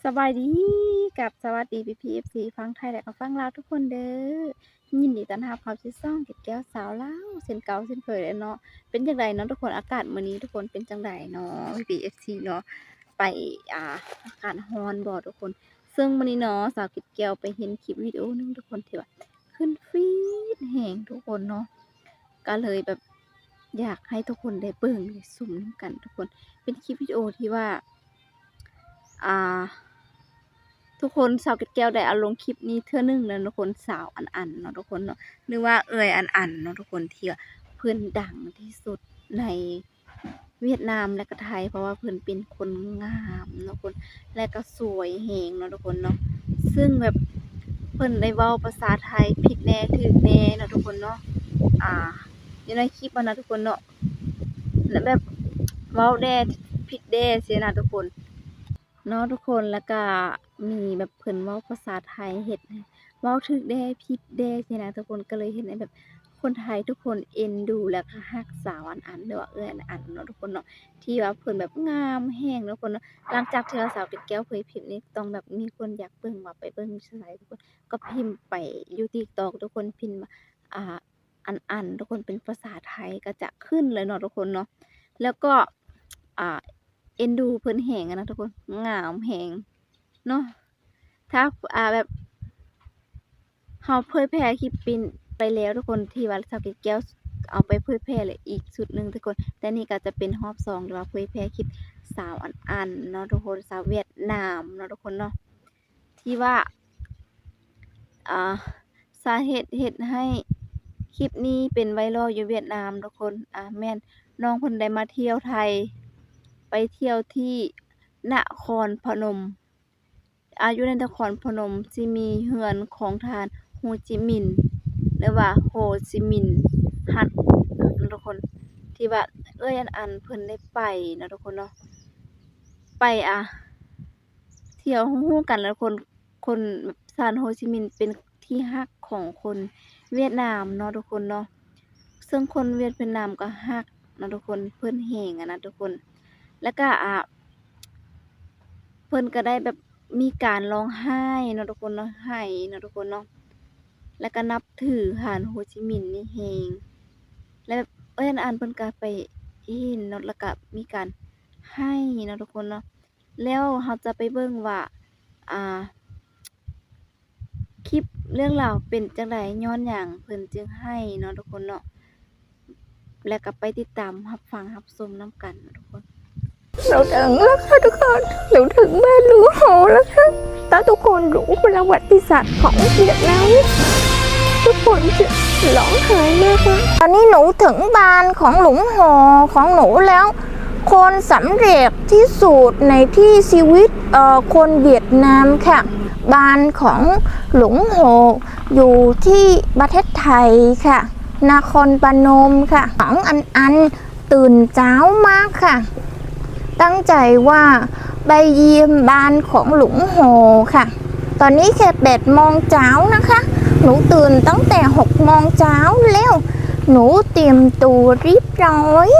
ສະບາຍດີກັບສະຫວັດດີພີ່ໆ ເອັຟຊີ ຝັ່ງໄທ ແລະ ກະຝັ່ງລາວທຸກຄົນເດີ. ຍິນດີຕ້ອນຮັບເຂົ້າສູ່ຊ່ອງເກັດແກ້ວຊາວລາວ ເຊັ່ນເກົ່າເຊັ່ນເຄີຍເນາະ. ເປັນຈັ່ງໃດເນາະທຸກຄົນ ອາກາດມື້ນີ້ທຸກຄົນເປັນຈັ່ງໃດເນາະ ພີ່ໆ ເອັຟຊີ ເນາະ? ໄປ ອ່າ ອາກາດຮ້ອນບໍ່ທຸກຄົນ? ເຊິ່ງມື້ນີ້ເນາະ ສາວເກັດແກ້ວໄປເຫັນຄລິບວິດີໂອໜຶ່ງທຸກຄົນ ທີ່ວ່າຂຶ້ນຟີດແຮງທຸກຄົນເນາະ. ກະເລີຍແບບຢາກໃຫ້ທຸກຄົນໄດ້ເບິ່ງໄດ້ຊົມນຳກັນທຸກຄົນ. ເປັນຄລິບວິດີໂອທີ່ວ່າ ອ່າ ທຸກຄົນ ສາວເກັດແກ້ວໄດ້ເອົາລົງຄລິບນີ້ເທື່ອໜຶ່ງແລ້ວທຸກຄົນ ສາວອັນອັນເນາະທຸກຄົນເນາະ ຫຼືວ່າເອື້ອຍອັນອັນເນາະທຸກຄົນ ທີ່ວ່າເພິ່ນດັງທີ່ສຸດໃນຫວຽດນາມ ແລະກະໄທ ເພາະວ່າເພິ່ນເປັນຄົນງາມເນາະທຸກຄົນ ແລະກະສວຍແຮງເນາະທຸກຄົນເນາະ. ເຊິ່ງແບບເພິ່ນໄດ້ເວົ້າພາສາໄທຜິດແດ່ຖືກແດ່ເນາະທຸກຄົນເນາະ ອ່າ ຢູ່ໃນຄລິບຫັ້ນນະທຸກຄົນເນາະ ແບບເວົ້າແດ່ຜິດແດ່ຊີ້ນະທຸກຄົນເນາະທຸກຄົນ. ແລ້ວກະມີແບບເພິ່ນເວົ້າພາສາໄທເຮັດໃຫ້ເວົ້າຖືກແດ່ຜິດແດ່ຊີ້ນະທຸກຄົນ ກະເລີຍເຮັດໃຫ້ແບບຄົນໄທທຸກຄົນເອັນດູ ແລ້ວກະຮັກສາວອັນອັນ ຫຼືວ່າເອື້ອຍອັນອັນເນາະທຸກຄົນເນາະ ທີ່ວ່າເພິ່ນແບບງາມແຮງເນາະທຸກຄົນເນາະ. ຫຼັງຈາກທີ່ວ່າສາວເກັດແກ້ວເຜີຍຄລິບນີ້ ຕ້ອງແບບມີຄົນຢາກເບິ່ງ ວ່າໄປເບິ່ງຢູ່ໃສທຸກຄົນ ກໍພິມໄປຢູ່ TikTok ທຸກຄົນ ພິມວ່າ ອ່າ ອັນອັນທຸກຄົນ ເປັນພາສາໄທກະຈະຂຶ້ນເລີຍເນາະທຸກຄົນເນາະ. ແລ້ວກໍ ອ່າ ເອັນດູເພິ່ນແຮງຫັ້ນນະທຸກຄົນ ງາມແຮງເນາະ. ຖ້າ ອ່າ ແບບເຮົາເຜີຍແຜ່ຄລິບປິນໄປແລ້ວທຸກຄົນ ທີ່ວ່າສາວເກັດແກ້ວເອົາໄປເຜີຍແຜ່ແລ້ວອີກຊຸດໜຶ່ງທຸກຄົນ ແຕ່ນີ້ກະຈະເປັນຮອບສອງ ທີ່ວ່າເຜີຍແຜ່ຄລິບສາວອັນອັນເນາະທຸກຄົນ ສາວຫວຽດນາມເນາະທຸກຄົນເນາະ. ທີ່ວ່າ ອ່າ ສາເຫດເຮັດໃຫ້ຄລິບນີ້ເປັນໄວຣັລຢູ່ຫວຽດນາມທຸກຄົນ ອ່າ ແມ່ນນ້ອງເພິ່ນໄດ້ມາທ່ຽວໄທ ໄປທ່ຽວທີ່ນະຄອນພະນົມ. ອ່າ ຢູ່ໃນນະຄອນພະນົມຊິມີເຮືອນຂອງທ່ານໂຮຈິມິນ ຫຼືວ່າໂຮຈິມິນຮັດເນາະທຸກຄົນ ທີ່ວ່າເອື້ອຍອັນອັນເພິ່ນໄດ້ໄປເນາະທຸກຄົນເນາະ ໄປ ອ່າ ທ່ຽວຮູ້ໆກັນແລ້ວຄົນ ຄົນ ທ່ານໂຮຈິມິນເປັນທີ່ຮັກຂອງຄົນຫວຽດນາມເນາະທຸກຄົນເນາະ ເຊິ່ງຄົນຫວຽດນາມກະຮັກເນາະທຸກຄົນ ເພິ່ນແຮງຫັ້ນນະທຸກຄົນ. ແລ້ວກະ ອ່າ ເພິ່ນກະໄດ້ແບບມີການຮ້ອງໄຫ້ເນາະທຸກຄົນເນາະ ໄຫ້ເນາະທຸກຄົນເນາະ ແລ້ວກະນັບຖືທ່ານໂຮຈິມິນນີ້ແຮງ ແລ້ວແບບເອື້ອຍອັນອັນເພິ່ນກະໄປເຫັນເນາະ ແລ້ວກະມີການໄຫ້ເນາະທຸກຄົນເນາະ. ແລ້ວເຮົາຈະໄປເບິ່ງວ່າ ອ່າ ຄລິບເລື່ອງລາວເປັນຈັ່ງໃດ ຍ້ອນຫຍັງເພິ່ນຈຶ່ງໄຫ້ເນາະທຸກຄົນເນາະ ແລ້ວກະໄປຕິດຕາມຮັບຟັງຮັບຊົມນຳກັນເນາະທຸກຄົນ. ໜູເຖິງແລ້ວຄ່ະທຸກຄົນ ໜູເຖິງບ້ານລຸງໂຮແລ້ວຄ່ະ. ຖ້າທຸກຄົນຮູ້ປະຫວັດຕິສາດຂອງຫວຽດນາມ ທຸກຄົນຈະຮ້ອງໄຫ້ມາກເລີຍ. ຕອນນີ້ໜູເຖິງບ້ານຂອງລຸງໂຮຂອງໜູແລ້ວ. ຄົນສຳເລັດທີ່ສຸດໃນທີ່ຊີວິດ ເອີ ຄົນຫວຽດນາມຄ່ະ. ບ້ານຂອງລຸງໂຮຢູ່ທີ່ປະເທດໄທຄ່ະ ນະຄອນພະນົມຄ່ະ. ນ້ອງອັນອັນຕື່ນເຊົ້າມາຄ່ະ ຕັ້ງໃຈວ່າໄປຢ້ຽມບ້ານຂອງລຸງໂຮຄ່ະ. ຕອນນີ້ແຄ່ແປດໂມງເຊົ້ານະຄະ. ໜູຕື່ນຕັ້ງແຕ່ຫົກໂມງເຊົ້າແລ້ວ. ໜູຕຽມຕົວຮຽບຮ້ອຍ.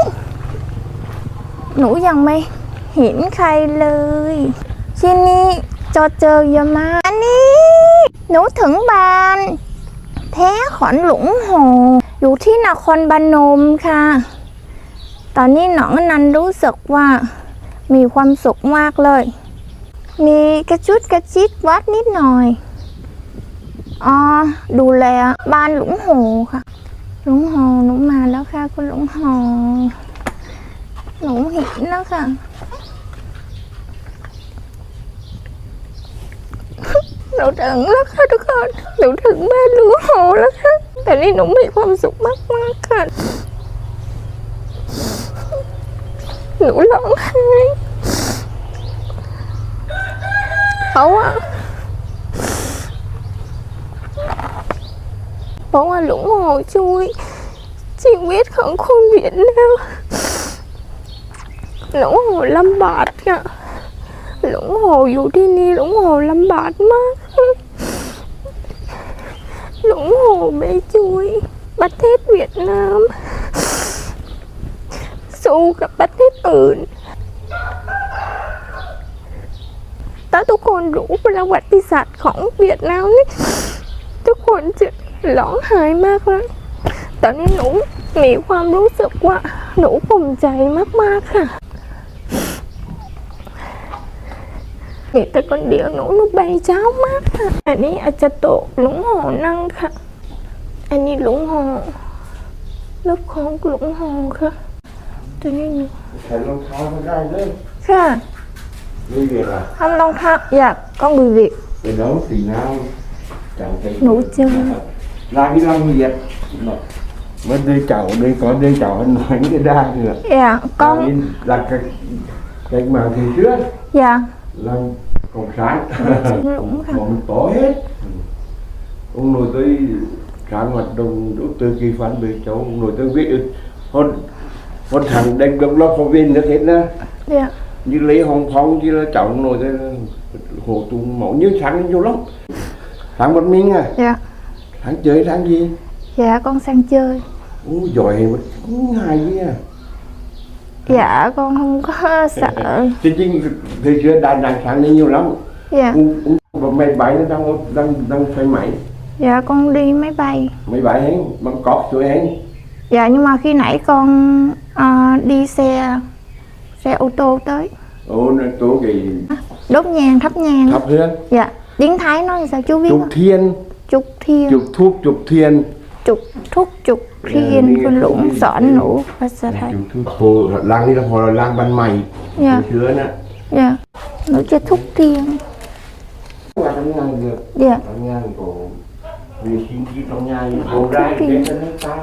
ໜູຍັງໄມ່ເຫັນໃຄເລີຍ. ທີ່ນີ້ຈອດເຈີເຢີະມາກ. ອັນນີ້ໜູເຖິງບ້ານແທ້ຂອງລຸງໂຮ ຢູ່ທີ່ນະຄອນພະນົມຄ່ະ. ຕອນນີ້ນ້ອງອັນອັນຮູ້ສຶກວ່າມີຄວາມສຸກມາກເລີຍ. ມີກະຈຸກກະຈິກວັດນິດໜ້ອຍ. ອໍ ດູແລບ້ານລຸງໂຮຄ່ະ. ລຸງໂຮ ໜູມາແລ້ວຄ່ະ ຄຸນລຸງໂຮ. ໜູເຫັນແລ້ວຄ່ະ. ໜູເຖິງແລ້ວຄ່ະທຸກຄົນ. ໜູເຖິງບ້ານລຸງໂຮແລ້ວຄ່ະ. ຕອນນີ້ໜູມີຄວາມສຸກມາກໆຄ່ະ. ໜູຮ້ອງໄຫ້ ເພາະວ່າ ເພາະວ່າລຸງໂຮຊ່ວຍຊີວິດຂອງຄົນຫວຽດນາມ. ລຸງໂຮລຳບາກນະ. ລຸງໂຮຢູ່ທີ່ນີ້ ລຸງໂຮລຳບາກມາກ. ລຸງໂຮໄປຊ່ວຍປະເທດຫວຽດນາມ ສູ້ກັບປະເທດອື່ນ. ถ้าทุกคนรู้ประวัติศาสตร์ของเวียดนามนี่ ทุกคนจะร้องไห้มากเลย ตอนนี้หนูมีความรู้สึกว่าหนูภูมิใจมากๆค่ะ มีแต่คนเดียว หนู หนูไปเช้ามากค่ะ อันนี้อาจจะโต๊ะหลวงพ่อนั่งค่ะ อันนี้หลวงพ่อ รูปของหลวงพ่อค่ะ ตัวนี้หนู ใส่รองเท้าก็ได้เด้อ ค่ะ ไม่มีอะไร ทำรองเท้า อยาก con bị việc. Cái đó thì nó chẳng thấy. หนูเจอ Là cái răng nhiệt. Mà đây chảo, đây có đây chảo hơn nói cái đa nữa. Dạ, con. Là cái, là cái, cái mà từ trước. Dạ. Là cộng sản. Đúng rồi. Còn có hết. Ông nội tôi sáng hoạt động, tôi kỳ phản về cháu, ông nội tôi biết. Hôn, hôn thẳng đánh độc lập phổ biến nước hết na. Dạ. Như lấy hồng phong, như là cháu ông nội tôi là hổ tung máu, như sáng nhiều lắm. Sáng bất minh à? Dạ. Sáng chơi, sáng gì? Dạ, con sang chơi. Ú, giỏi, bất ngại gì à? Dạ, con không có sợ. Chứ chính thời xưa Đà Nẵng sáng đi nhiều lắm. Dạ. Ú, ú, máy bay nó đang, đang, đang xe máy. Dạ, con đi máy bay. Máy bay hén, bằng cọc chuối hén. Dạ, nhưng mà khi nãy con, ờ, đi xe, xe ô tô tới. Ô, nó tô cái Đốt nhang, thắp nhang. Thắp hương. Dạ. Tiếng Thái nói sao chú biết Chụp không? Thiên. Chụp thiên. Chụp thuốc, chụp thiên. Chụp thuốc, chụp thiên. Ờ, คุณลุงสอนหนูภาษาไทย Chụp thuốc. Cô lang đi là họ lang ban mày. Dạ. Hồi xưa nè. Dạ. Nó chưa thuốc thiên. Qua trong nhà được. Dạ. Trong nhà có vệ sinh chi trong nhà, Thuốc thiên. Cái sân nước ta.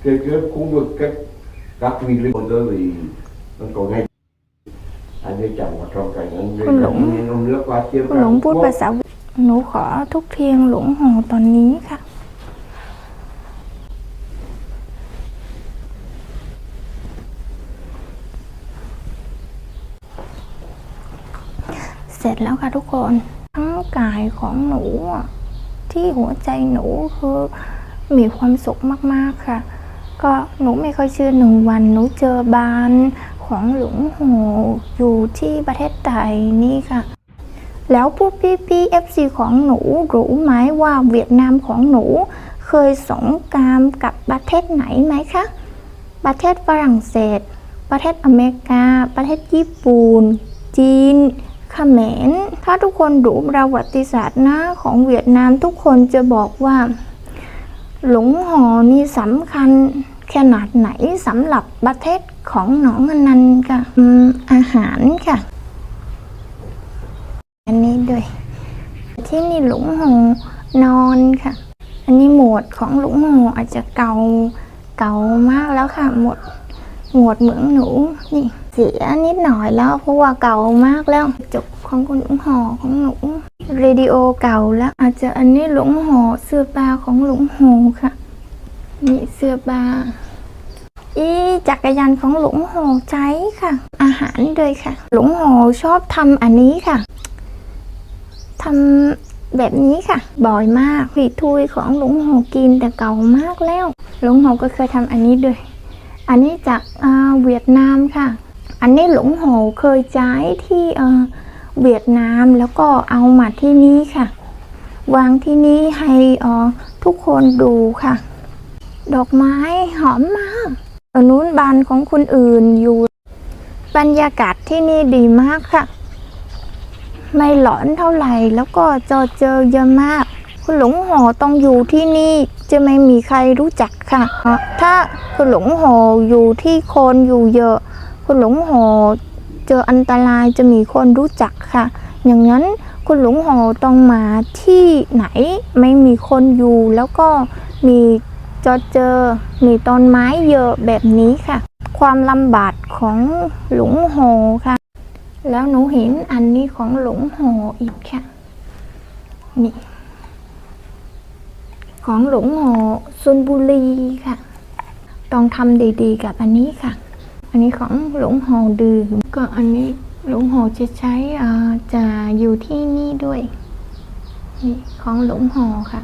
Cái, cái khu vực các, các vị linh hồn tớ vì nó có ngày ຄຸນລຸງ ຄຸນລຸງ ພູດພາສາຫວຽດ ໜູຂໍທຸກທ່ຽງຫຼົງຫໍຕອນນີ້ຄ່ະ. ເສັດແລ້ວຄ່ະທຸກຄົນ. ທັງກາຍຂອງໜູ ທີ່ຫົວໃຈໜູຄືມີຄວາມສຸກມາກໆຄ່ະ. ກໍໜູໄມ່ຄ່ອຍເຊື່ອ ໜຶ່ງວັນໜູເຈີບ້ານຂອງຫຼົງຫໍຢູ່ທີ່ປະເທດໄທນີ້ຄ່ະ. ແລ້ວພວກພີ່ໆ ເອັຟຊີຂອງໜູ ຮູ້ໄໝວ່າຫວຽດນາມຂອງໜູເຄີຍສົງຄາມກັບປະເທດໄຫນໄໝຄະ? ປະເທດຝຣັ່ງເສດ, ປະເທດອາເມລິກາ, ປະເທດຍີ່ປຸ່ນ, ຈີນ, ຂະເໝນ. ຖ້າທຸກຄົນຮູ້ປະຫວັດຕິສາດນາຂອງຫວຽດນາມ ທຸກຄົນຈະບອກວ່າ ຫຼົງຫໍນີ້ສຳຄັນຂະໜາດໄຫນສຳລັບປະເທດຂອງໜອງອັນນັ້ນກະ ອາຫານກະ ອັນນີ້ດ້ວຍ. ທີ່ນີ້ຫຼົງຫໍນອນຄ່ະ. ອັນນີ້ໝວດຂອງຫຼົງຫໍອາດຈະເກົ່າ ເກົ່າມາກແລ້ວຄ່ະ. ໝວດ ໝວດເມືອງໜູນີ້ເສຍນິດໜ້ອຍແລ້ວ ເພາະວ່າເກົ່າມາກແລ້ວ. ຈົກຂອງຄຸນຫຼົງຫໍຂອງໜູ ເຣດິໂອເກົ່າແລ້ວ. ອາດຈະອັນນີ້ຫຼົງຫໍ ເສື້ອຜ້າຂອງຫຼົງຫໍຄ່ະ. ນີ້ເສື້ອຜ້າ. ອີຈັກກະຍານຂອງຫຼົງຫໍໃຊ້ຄ່ະ. ອາຫານດ້ວຍຄ່ະ. ຫຼົງຫໍຊອບທຳອັນນີ້ຄ່ະ. ທຳແບບນີ້ຄ່ະ ບ່ອຍມາກ. ທີ່ຖ້ວຍຂອງຫຼົງຫໍກິນແຕ່ເກົ່າມາກແລ້ວ. ຫຼົງຫໍກໍເຄີຍທຳອັນນີ້ດ້ວຍ. ອັນນີ້ຈາກ ອາ ຫວຽດນາມຄ່ະ. ອັນນີ້ຫຼົງຫໍເຄີຍໃຊ້ທີ່ ເອີ ຫວຽດນາມ ແລ້ວກໍເອົາມາທີ່ນີ້ຄ່ະ ວາງທີ່ນີ້ໃຫ້ ເອີ ທຸກຄົນດູຄ່ະ. ດອກໄມ້ຫອມມາກ. ໂຕນູ້ນບ້ານຂອງຄົນອື່ນຢູ່. ບັນຍາກາດທີ່ນີ້ດີມາກຄ່ະ. ໄມ່ຮ້ອນເທົ່າໃດ ແລ້ວກໍຈໍເຈີເຍອະມາກ. ຄຸນຫຼົງຫໍຕ້ອງຢູ່ທີ່ນີ້ ຈະໄມ່ມີໃຄຮູ້ຈັກຄ່ະ. ຖ້າຄຸນຫຼົງຫໍຢູ່ທີ່ຄົນຢູ່ເຍອະ ຄຸນຫຼົງຫໍເຈີອັນຕະລາຍ ຈະມີຄົນຮູ້ຈັກຄ່ະ. ຢ່າງນັ້ນ ຄຸນຫຼົງຫໍຕ້ອງມາທີ່ໄຫນໄມ່ມີຄົນຢູ່ ແລ້ວກໍມີຈໍເຈີ ມີຕົ້ນໄມ້ເຍອະແບບນີ້ຄ່ະ. ຄວາມລຳບາກຂອງຫຼົງຫໍຄ່ະ. ແລ້ວໜູເຫັນອັນນີ້ຂອງຫຼົງຫໍອີກຄ່ະ. ນີ້ ຂອງຫຼົງຫໍຊົນບູລີຄ່ະ. ຕ້ອງທຳດີໆກັບອັນນີ້ຄ່ະ. ອັນນີ້ຂອງຫຼົງຫໍດື່ມ. ກໍອັນນີ້ຫຼົງຫໍຈະໃຊ້ ອາ ຈະຢູ່ທີ່ນີ້ດ້ວຍ. ນີ້ຂອງຫຼົງຫໍຄ່ະ.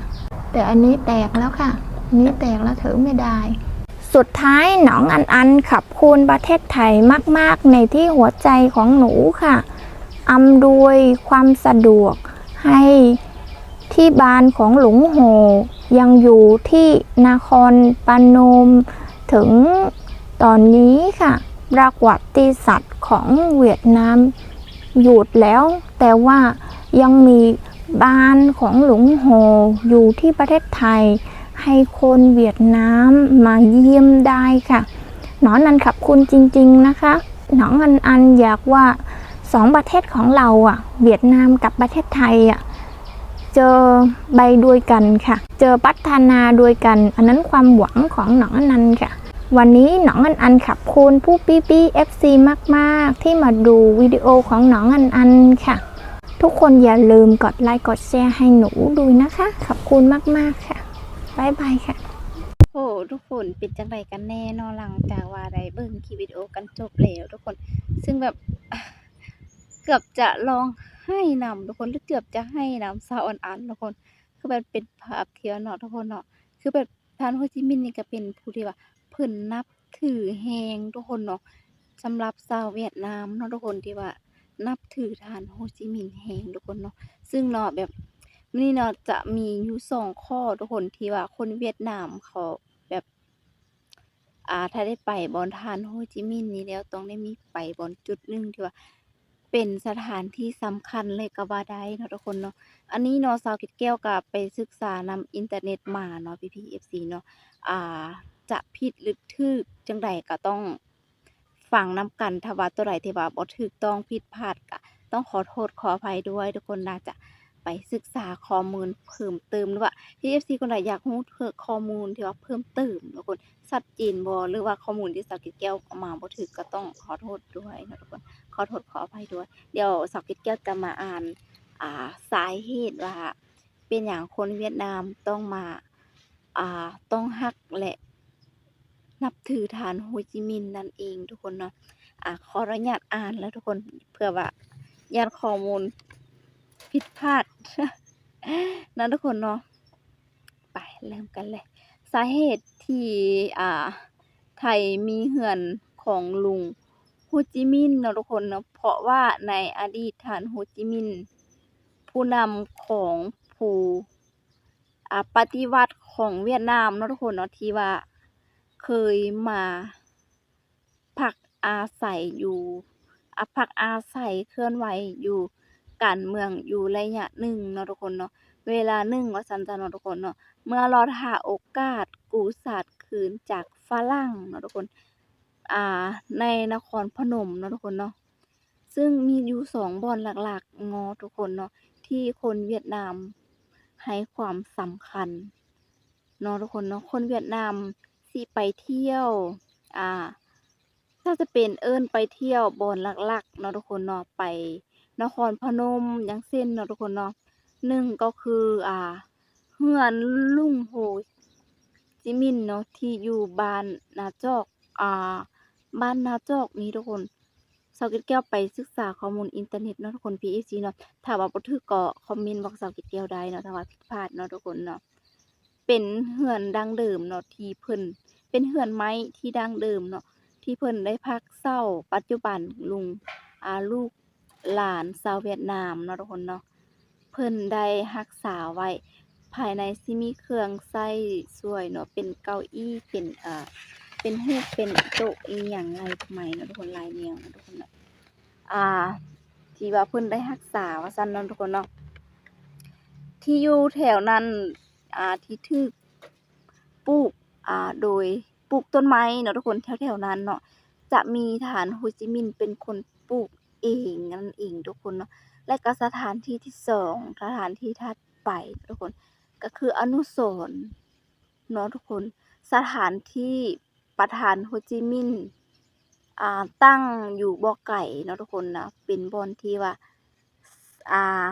ແຕ່ອັນນີ້ແຕກແລ້ວຄ່ະ. ນີ້ແຕກແລ້ວຖືໄມ່ໄດ້. ສຸດທ້າຍ ໜອງອັນອັນ ຂອບຄຸນປະເທດໄທມາກໆ ໃນທີ່ຫົວໃຈຂອງໜູຄ່ະ. ອຳນວຍຄວາມສະດວກໃຫ້ທີ່ບ້ານຂອງຫຼວງໂຮ ຍັງຢູ່ທີ່ນະຄອນປະນົມເຖິງຕອນນີ້ຄ່ະ. ປະຫວັດຕິສາດຂອງຫວຽດນາມຢຸດແລ້ວ, ແຕ່ວ່າຍັງມີບ້ານຂອງຫຼວງໂຮຢູ່ທີ່ປະເທດໄທ ໃຫ້ຄົນຫວຽດນາມມາຢ້ຽມໄດ້ຄ່ະ. ໜອງອັນອັນຂອບຄຸນຈິງໆ ນະຄະ. ໜອງອັນອັນຢາກວ່າສອງປະເທດຂອງເຮົາອະ ຫວຽດນາມກັບປະເທດໄທອະ ເຈີໄປດ້ວຍກັນຄ່ະ, ເຈີພັດທະນາດ້ວຍກັນ, ອັນນັ້ນຄວາມຫວັງຂອງໜອງອັນອັນຄ່ະ. ວັນນີ້ໜອງອັນອັນຂອບຄຸນຜູ້ພີ່ໆ ເອັຟຊີ ມາກໆ ທີ່ມາດູວິດີໂອຂອງໜອງອັນອັນຄ່ະ. ທຸກຄົນຢ່າລືມກົດໄລກົດແຊໃຫ້ໜູດ້ວຍນະຄະ. ຂອບຄຸນມາກໆ ຄ່ະ. ບາຍບາຍຄ່ະ. ໂອ້ ທຸກຄົນ ເປັນຈັ່ງໃດກັນແນ່ເນາະ ຫຼັງຈາກວ່າໄດ້ເບິ່ງຄລິບວິດີໂອກັນຈົບແລ້ວທຸກຄົນ ຊຶ່ງແບບ ເກືອບຈະຮ້ອງໄຫ້ນຳທຸກຄົນ ຫຼືເກືອບຈະໄຫ້ນຳ ສາວອັນອັນທຸກຄົນ. ຄືແບບເປັນພາບທີ່ວ່າເນາະທຸກຄົນເນາະ ຄືແບບທ່ານໂຮຈິມິນນີ້ກໍເປັນຜູ້ທີ່ວ່າເພິ່ນນັບຖືແຮງທຸກຄົນເນາະ ສຳລັບຊາວຫວຽດນາມເນາະທຸກຄົນ ທີ່ວ່ານັບຖືທ່ານໂຮຈິມິນແຮງທຸກຄົນເນາະ. ຊຶ່ງເນາະ ແບບມື້ນີ້ເນາະ ຈະມີຢູ່ສອງຂໍ້ທຸກຄົນ ທີ່ວ່າຄົນຫວຽດນາມເຂົາແບບ ອາ ຖ້າໄດ້ໄປບ່ອນທ່ານໂຮຈິມິນນີ້ແລ້ວ ຕ້ອງໄດ້ມີໄປບ່ອນຈຸດໜຶ່ງທີ່ວ່າເປັນສະຖານທີ່ສຳຄັນເລີຍກໍວ່າໄດ້ເນາະທຸກຄົນເນາະ. ອັນນີ້ເນາະ ສາວເກັດແກ້ວກໍໄປສຶກສານຳອິນເຕີເນັດມາເນາະ ພີ່ໆ ເອັຟຊີ ເນາະ ອາ ຈະຜິດຫຼືຖືກຈັ່ງໃດກໍຕ້ອງຟັງນຳກັນ. ຖ້າວ່າຕົວໃດທີ່ວ່າບໍ່ຖືກຕ້ອງ ຜິດພາດ ກໍຕ້ອງຂໍໂທດຂໍອະໄພດ້ວຍທຸກຄົນ. ໜ້າຈະໄປສຶກສາຂໍ້ມູນເພີ່ມເຕີມ ຫຼືວ່າ ເອັຟຊີ ຄົນໃດຢາກຮູ້ຂໍ້ມູນທີ່ວ່າເພີ່ມເຕີມທຸກຄົນ ຊັດເຈນບໍ່ ຫຼືວ່າຂໍ້ມູນທີ່ສາວເກັດແກ້ວເອົາມາບໍ່ຖືກ ກໍຕ້ອງຂໍໂທດດ້ວຍເນາະທຸກຄົນ ຂໍໂທດຂໍອະໄພດ້ວຍ. ດຽວສາວເກັດແກ້ວຈະມາອ່ານ ອາ ສາເຫດວ່າເປັນຫຍັງຄົນຫວຽດນາມຕ້ອງມາ ອາ ຕ້ອງຮັກ ແລະ ນັບຖືທ່ານໂຮຈິມິນນັ້ນເອງທຸກຄົນເນາະ. ອາ ຂໍອະນຸຍາດອ່ານແລ້ວທຸກຄົນ ເພື່ອວ່າຢ້ານຂໍ້ມູນຜິດພາດນະທຸກຄົນເນາະ. ໄປເລີ່ມກັນເລີຍ. ສາເຫດທີ່ ອາ ໄທມີເຮືອນຂອງລຸງໂຮຈິມິນເນາະທຸກຄົນເນາະ ເພາະວ່າໃນອະດີດທ່ານໂຮຈິມິນ ຜູ້ນຳຂອງຜູ້ ອາ ປະຕິວັດຂອງຫວຽດນາມເນາະທຸກຄົນເນາະ ທີ່ວ່າເຄີຍມາ ພັກອາໄສຢູ່ ອາ ພັກອາໄສເຄື່ອນໄຫວຢູ່ການເມືອງຢູ່ໄລຍະໜຶ່ງເນາະທຸກຄົນເນາະ ເວລາໜຶ່ງວ່າຊັ້ນຊະເນາະທຸກຄົນເນາະ ເມື່ອລໍຖ້າໂອກາດກູ້ຊາດຄືນຈາກຝຣັ່ງເນາະທຸກຄົນ ອາ ໃນນະຄອນພະນົມເນາະທຸກຄົນເນາະ. ຊຶ່ງມີຢູ່ສອງບ່ອນຫຼັກໆເນາະທຸກຄົນເນາະ ທີ່ຄົນຫວຽດນາມໃຫ້ຄວາມສຳຄັນເນາະທຸກຄົນເນາະ. ຄົນຫວຽດນາມຊິໄປທ່ຽວ ອາ ຖ້າຈະເປັນເອີ້ນໄປທ່ຽວບ່ອນຫຼັກໆເນາະທຸກຄົນເນາະ ໄປນະຄອນພະນົມ ຢ່າງເຊັ່ນເນາະທຸກຄົນເນາະ ໜຶ່ງກໍຄື ອາ ເຮືອນລຸງໂຮຈິມິນເນາະ ທີ່ຢູ່ບ້ານນາຈອກ ອາ ບ້ານນາຈອກນີ້ທຸກຄົນ. ສາວເກັດແກ້ວໄປສຶກສາຂໍ້ມູນອິນເຕີເນັດເນາະທຸກຄົນ ພີ່ເອັຟຊີ ເນາະ ຖ້າວ່າບໍ່ຖືກກໍຄອມເມັນບອກສາວເກັດແກ້ວໄດ້ເນາະ ຖ້າວ່າຜິດພາດເນາະທຸກຄົນເນາະ. ເປັນເຮືອນດັ້ງເດີມເນາະ ທີ່ເພິ່ນ ເປັນເຮືອນໄມ້ທີ່ດັ້ງເດີມເນາະ ທີ່ເພິ່ນໄດ້ພັກເຊົ່າ ປັດຈຸບັນລຸງ ອາ ລູກຫຼານຊາວຫວຽດນາມເນາະທຸກຄົນເນາະ ເພິ່ນໄດ້ຮັກສາໄວ້. ພາຍໃນຊິມີເຄື່ອງໃຊ້ສວຍເນາະ ເປັນເກົ້າອີ້ ເປັນ ເປັນເຮືອກ ເປັນໂຕະອີ່ຫຍັງຫຼາຍໄມ້ເນາະທຸກຄົນ ຫຼາຍແນວເນາະທຸກຄົນເນາະ ອາ ທີ່ວ່າເພິ່ນໄດ້ຮັກສາວ່າຊັ້ນເນາະທຸກຄົນເນາະ. ທີ່ຢູ່ແຖວນັ້ນ ອາ ທີ່ຖືກ ປູກ ອາ ໂດຍ ປູກຕົ້ນໄມ້ເນາະທຸກຄົນ ແຖວໆນັ້ນເນາະ ຈະມີທ່ານໂຮຈິມິນເປັນຄົນປູກເອງນັ້ນເອງທຸກຄົນເນາະ. ແລະກໍສະຖານທີ່ທີສອງ ສະຖານທີ່ຖັດໄປທຸກຄົນ ກໍຄືອະນຸສອນເນາະທຸກຄົນ ສະຖານທີ່ປະທານໂຮຈິມິນ ອາ ຕັ້ງຢູ່ບໍ່ໄກເນາະທຸກຄົນນະ ເປັນບ່ອນທີ່ວ່າ ອາ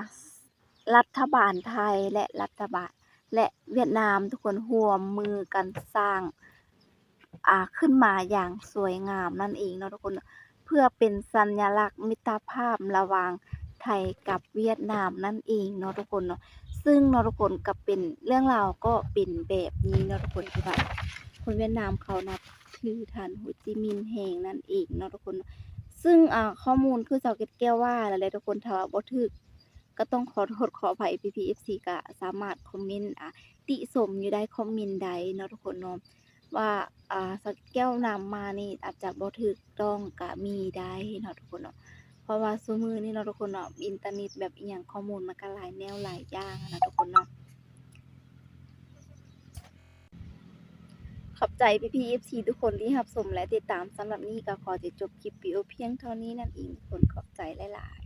ລັດຖະບານໄທ ແລະ ລັດຖະບານ ແລະ ຫວຽດນາມທຸກຄົນຮ່ວມມືກັນສ້າງ ອາ ຂຶ້ນມາຢ່າງສວຍງາມນັ້ນເອງເນາະທຸກຄົນ ເພື່ອເປັນສັນຍະລັກມິດຕະພາບລະຫວ່າງໄທກັບຫວຽດນາມນັ້ນເອງເນາະທຸກຄົນເນາະ. ຊຶ່ງເນາະທຸກຄົນ ກໍເປັນ ເລື່ອງລາວກໍເປັນແບບນີ້ເນາະທຸກຄົນ ທີ່ວ່າຄົນຫວຽດນາມເຂົານັບຖືທ່ານໂຮຈິມິນແຮງນັ້ນເອງເນາະທຸກຄົນເນາະ. ຊຶ່ງ ອາ ຂໍ້ມູນຄືສາວເກັດແກ້ວວ່ານັ້ນແຫຼະທຸກຄົນ ຖ້າວ່າບໍ່ຖືກກໍຕ້ອງຂໍໂທດຂໍອະໄພ ພີ່ໆ ເອັຟຊີ ກໍສາມາດຄອມເມັນ ອາ ຕິຊົມຢູ່ໃຕ້ຄອມເມັນໄດ້ເນາະທຸກຄົນເນາະ ວ່າ ອາ ສາວເກັດແກ້ວນຳມານີ້ອາດຈະບໍ່ຖືກຕ້ອງກໍມີໄດ້ເນາະທຸກຄົນເນາະ ເພາະວ່າຊຸມື້ນີ້ເນາະທຸກຄົນເນາະ ອິນເຕີເນັດແບບອີ່ຫຍັງ ຂໍ້ມູນມັນກໍຫຼາຍແນວຫຼາຍຢ່າງນະທຸກຄົນເນາະ. ຂອບໃຈພີ່ໆ ເອັຟຊີ ທຸກຄົນທີ່ຮັບຊົມ ແລະ ຕິດຕາມ. ສຳລັບນີ້ກໍຂໍຈະຈົບຄລິບວິດີໂອພຽງເທົ່ານີ້ນັ້ນເອງ. ທຸກຄົນຂອບໃຈຫຼາຍໆ.